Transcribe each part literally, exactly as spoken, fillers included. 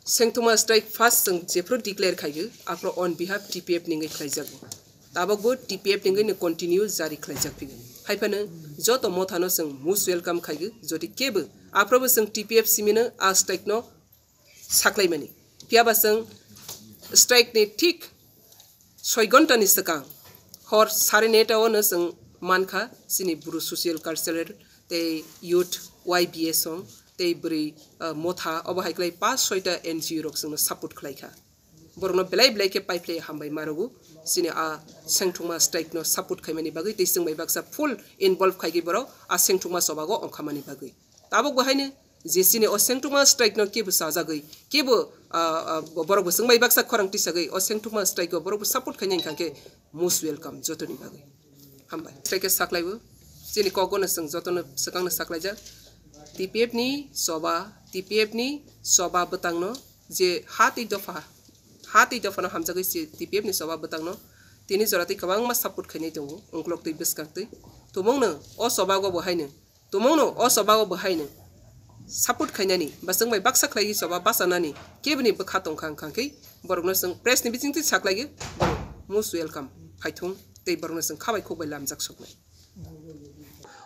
Sengthuma strike first chwng jephru declare khaigwi, aphro on behalf T P F ningwi khlaijago. Tabokbo T P F ningwi no continue jari khlaijak phigwi. Haiphano joto mothano chwng most welcome khaigwi, jodi kebo aphrobo chwng T P F simino a strike no saklaimani. Phiyaba chwng strike ni thik soi ghonta ni swkang hor sare neta o no chwng mankha chini Bru social cultural tei youth Y B A song tei bwrwi, ah, motha obo hai khlai pas soita N G O rok chwngno support khlaikha. Borokno belai belai khe paiphlai hambai marogo chini a sengthungma strike no support khaimani bagwi tei chwng bai baksa full involve khaigwi borok a sengthungma chobago ongkhamani bagwi. Tabok bo haino je chini o sengthungma strike no kebo chajagwi, kebo, ah, ah, bo-, borok bo chwng bai baksa khorang tisagwi o sengthungma strike o borok bo support khaina hwnkha khe most welcome jotoni bagwi. Hambai. Strike khe saklaibo. Chini kok no chwng jotono swkang no saklaijak. T P F ni choba, T P F ni choba bwtang no je ha tei dopha, ha tei dopha no hamjagwi se T P F ni choba bwtang no tini jora tei kwbangma support khainai tongo, ungkulok tei bwskang tei. Tumung no o choba go bo haino Tumungno o choba o bo haino support khainani ba chwng bai baksa khlaiwi choba bachanani keboni bwkha tongkha wngkha khe borokno chwng press ni bisingtwi saklaigwi borok most welcome phaithung tei borokno chwng kha bai khuk bai lamjak soknai.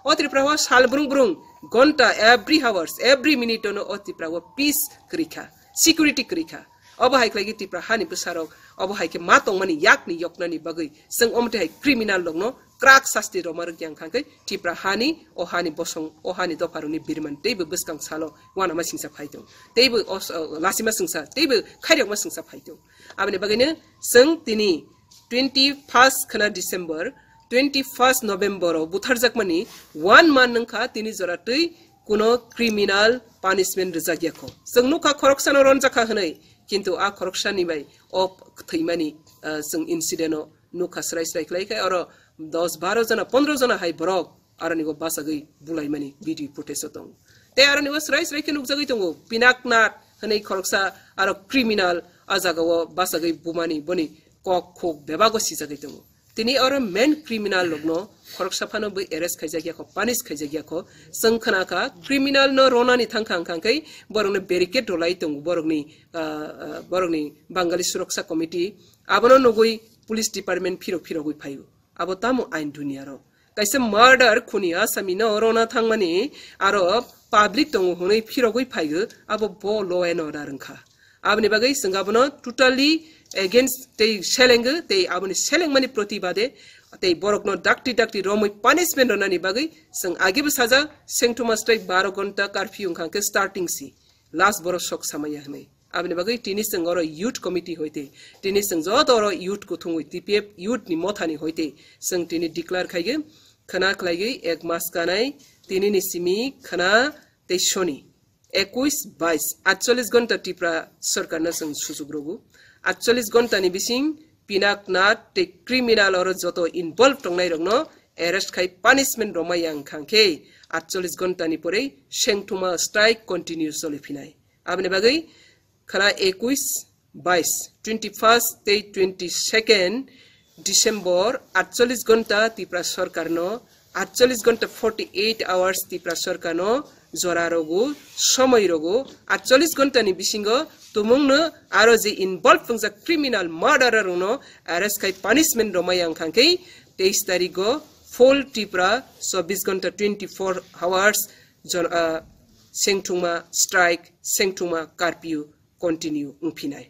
O Tripura o sal brung brung gonta every hours, every minute ono o Tripura o peace kwrwi kha, security kwrwi kha. Obo hai khlai khe Tripura hani bwsarok obo hai khe ma tongmani yakni yoknani bagwi chwng omo twi hai criminal rokno krak sasti rwma rwk yang kha khe Tripura hani o hani bosong o hani dopharokni birman teibo bwskang salo uanama singsa phai tong, teibo os-, o, lasima singsa, teibo khairokma singsa phai tong. Aboni bagwino chwng tini twenty first khwna December, twenty first November o butharjakmani one month wngkha tini jora twi kuno criminal punishment rwjak ya kho. Chwng nukha khoroksano ronjakha hwnwi, kintu a khoroksani bai o thwimani, ah, chwng incident o nukha srai srai khlai khe oro dos baro jona pondro jona hai borok aroni go bachagwi bulaimani video footage o tongo. Tei aroni go srai srai khe nukjagwi tongo Pinaknath hwnwi khoroksa aro criminal a jaga o bachagwi bumani boni kok khuk bebago sijagwi tongo. Tini oro main criminal rokno khoroksa phano bwi arrest khaijak ya kho, punish khaijak ya kho. Chwng khna kha criminal no ronani thang kha wngkha khe borokno barricade rwlai tongo borokni, ah, ah, borokni Bangali Suraksa Committee. Abono nugwi police department phirok phirogwi phaio. Abo tamo ain duniya ro? Kaisa murder khuni asami no rona thangmani aro public tongo hwnwi phirogwi phaigo, abo bo law and order wngkha. Aboni bagwi chwng abono totally against tei selenggo tei aboni selengmani protibade tei borokno dakti dakti romwi punishment rwnani bagwi chwng agebo sajak sengthoma strike baro gonta curfew wngkha khe starting si last borok sok samaya hwnwi. Aboni bagwi tini chwng oro youth committee hoite, tini chwng joto oro youth kuthungwi T P F youth ni mothani hoite chwng tini declare khaigwi khwna khlaigwi ek mas kanai tini ni simi khwna tei soni ekuis bais atchollis gonta Tripura sorkar no chwng sujuk rwgo. Atchollis gonta ni bising Pinaknath tei criminal oro joto involve tongnai rokno arrest khai punishment rwmai yang khang khe atchollis gonta ni porei sengthuma strike continue choli phinai. Aboni bagwi khwna ekuis, bais, twenty first tei twenty second December atchollis gonta Tripura sorkar no, atchollis gonta forty eight hours Tripura sorkar no jora rogo, somoi rogo, atchollis gonta ni bisingo tumung no aro je involve wngjak criminal murderer rok no arrest khai punishment rwmai yang khang khe teis tarik go full Tripura chobbish gonta twenty four hours jon-, ah, sengthungma strike, sengthungma curfew continue wngphinai.